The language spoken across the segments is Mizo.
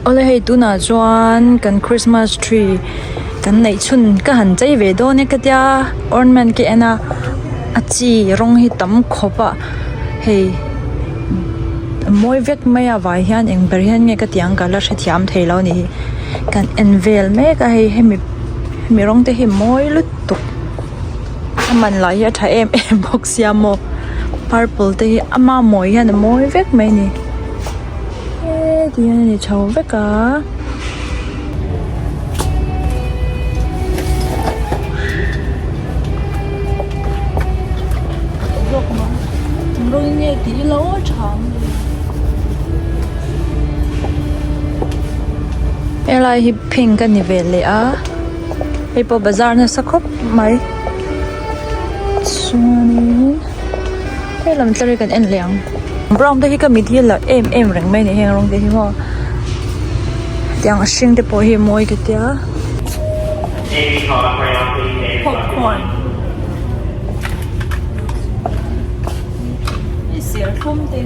Awle hei tunah chuan kan christmas tree kan neih chhun ka han chei ve dawn e ka tia ornament ka en a a chi rawng hi tam khawp a hei a mawi vek mai a vai hian eng ber hian nge ka tih ang ka la hrethiam thei lo a ni hi kan en vel mek a hei hemi hemi rawng te hi mawi lutuk a man lah hi a tha em em bawk sia maw purple te hi ama mawi hian a mawi vek mai a ni. Heti hian a ni chho vek a. Helai hi pink a ni ve leh a hei pawh bazar nasa khawp mai chuanin he lam tlar hi kan en leh ang brown te hi ka mit hi a la em em reng mai a ni heng rawng te hi maw tiang a hring te pawh hi a mawi ka tia popcorn hei serthlum te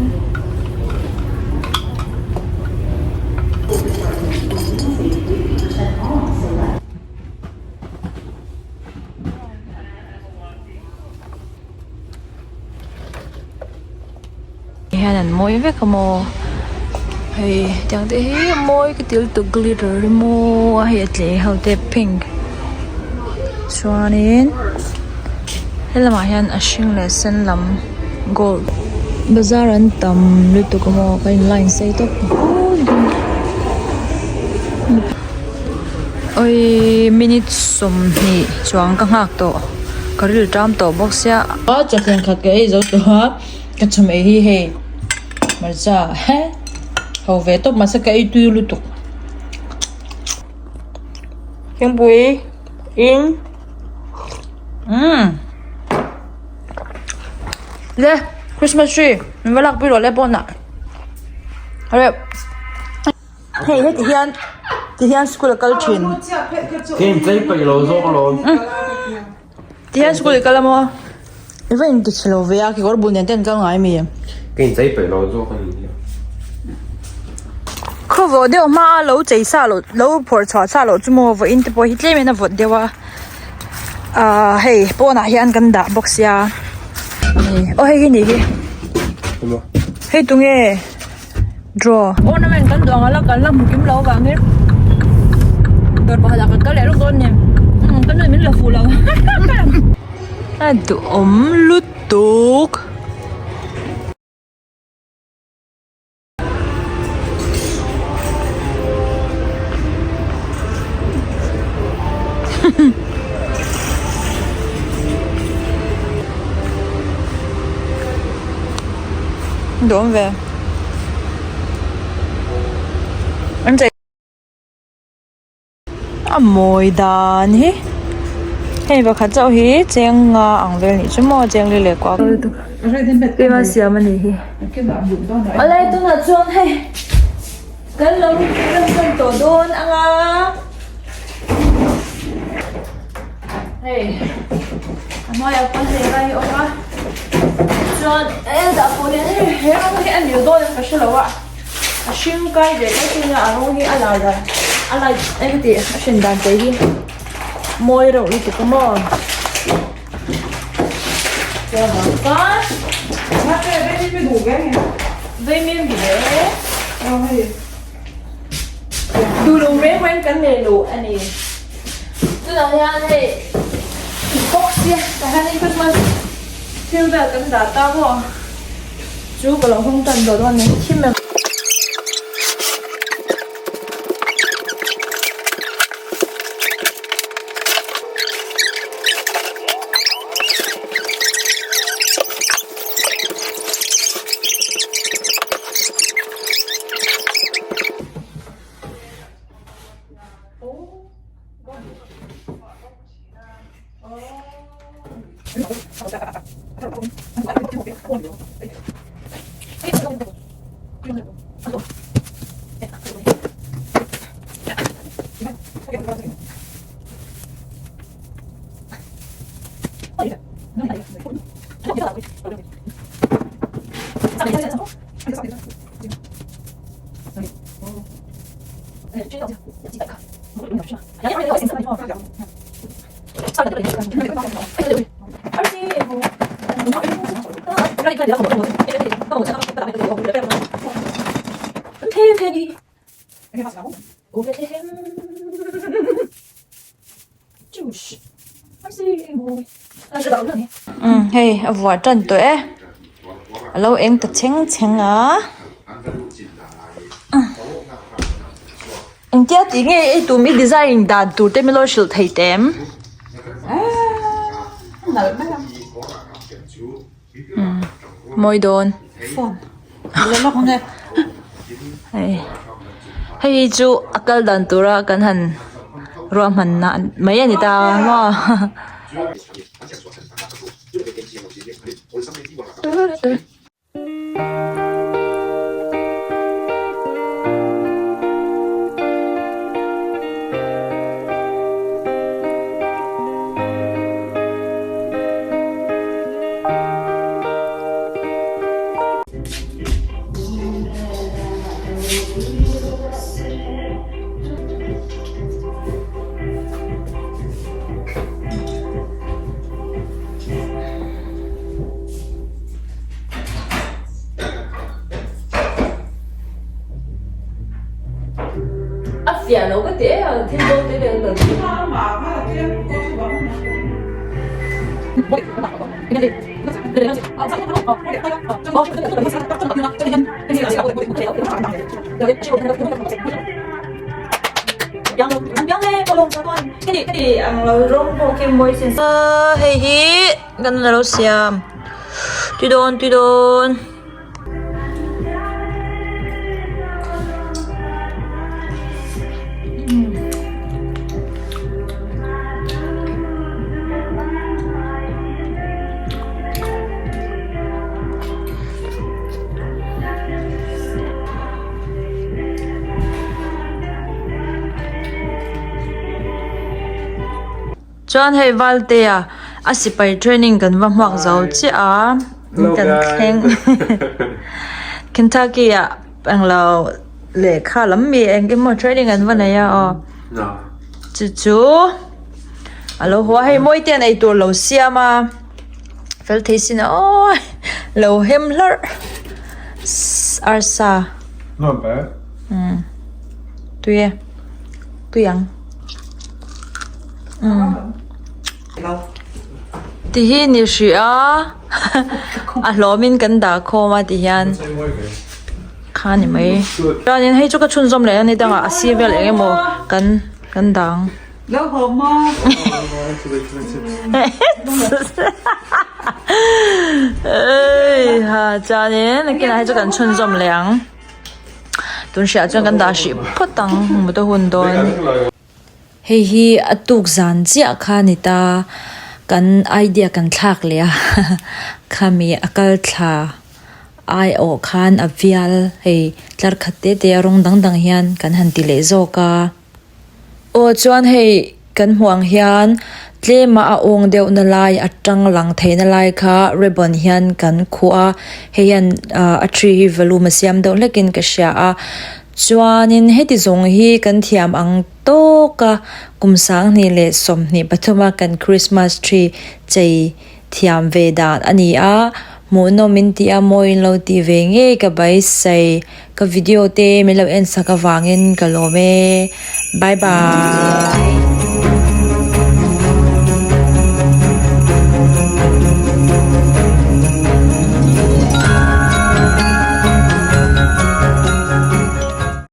hian an mawi vek a maw hei tiang te hi a mawi ka ti lutuk glitter hi maw a hei a tle ho te pink chuanin helamah hian a hring leh sen lam gold bazar an tam lutuk a maw ka in line sei tawp Awii minute 20 chuang ka nghak tawh ka ril ṭam tawh bawk sia. A chawhhleng khat ka ei zo tawh a ka chhum ei hi hei hmarcha he ho ve tawp mahse ka ei tui lutuk. Thingpui in umm le Christmas tree min va lakpui rawh le pawnah hare. Hei heti hian ti hian school a kal thin. Game chei peih lo zawk alawm. Ti hian school i kal a maw? I va inti chhe lo ve a kekawr bul nen te an kal ngai mi? Ka inchei peih lo zawk a ni hi. Khaw vawh deuh hma a lo chei sa loh lo phawrh chhuah sa loh chu maw vawiin te pawh hi tlem in a vawt deuh a ahh hei pawnah hian kan dah bawk sia aw hei hi nih hi hei tunge. Draw. Ornament kan duh ang a la kan la hmu kim lo avangin dawr pakhatah kan kal leh lawk dawn nen ka nu in min la fuh lo a duhawm lutuk. Duhawm ve. An chei a mawi dan hi hei pakhat chauh hi cheng nga ang vel nih chu maw cheng li leh kuak ema siam a nih hi awle tunah chuan hei kan lo kan sawn tawh dawn anga Hei a hnuaiah pawn hei lai hi a awm a chuan hetah pawh hian hei he rawng hi a nil dawn em ka hrelo a a hring kai ve deuh thung a a rawng hi a lar dan a light eng tih a hrin dan te hi mawi reuh lutuk a maw Vaimim duh ve duh lo reng reng kan nei lo a ni. Tunah hian hei box hi tah hian in Christmas thil vel kan dah ta maw chu ka lo hawng tan tawh dawn a ni thim em. Umm hei a vuah tan tawh e a lo eng ta chheng chheng a engtia tih nge ei tum i design dan tur te min lo hrilh thei teh em umm mawi dawn hei hei chu a kal dan tura kan han ruahmanna mai a ni ta maw. A fiah lo ka ti e a thil bo te vel kan Hei hi kan lo siam tui dawn tui dawn. Chuan hei Valtea a sipai training kan va hmuak zo chiah a kan thleng Kentucky ah englo lehkha lam mi eng emaw training an va nei a aw chu chu a lo haw a hei mawi te an eitur lo siam a fel thei sin a aw lo hem hlarh arsa tui e tui ang. Ti hi ni hrih a a hlawmin kan dah khawm a ti hian kha ni mai chuanin hei chu ka chhunzawm leh a ni dangah a sir vel eng emaw kan kan dang ha chuanin nakinah hei chu kan chhunzawm leh ang tun hriah chuan kan dah hrih phawt ang mut a hun dawn. Hei hi a tuk zan chiah kha a ni ta, kan idea kan thlak leh a khami a kal thla aiawh khan a vial hei tlar khat te te a rawng dang dang hian kan han ti leh zawk a. Aw chuan hei kan hmuh ang hian tlema a awng deuh na lai atang lang theihna lai kha ribbon hian kan khuh a, hei hian a tree hi volume a siam deuh hlekin ka hria a. Chuanin heti zawng hi kan thiam ang tawk a, kum 2023 a kan Christmas tree chei thiam ve dan a ni a, hmuhnawm in tih a mawi in lo tih ve ngei ka beisei. Ka video te min lo en sak avangin ka lawm e. Bye bye.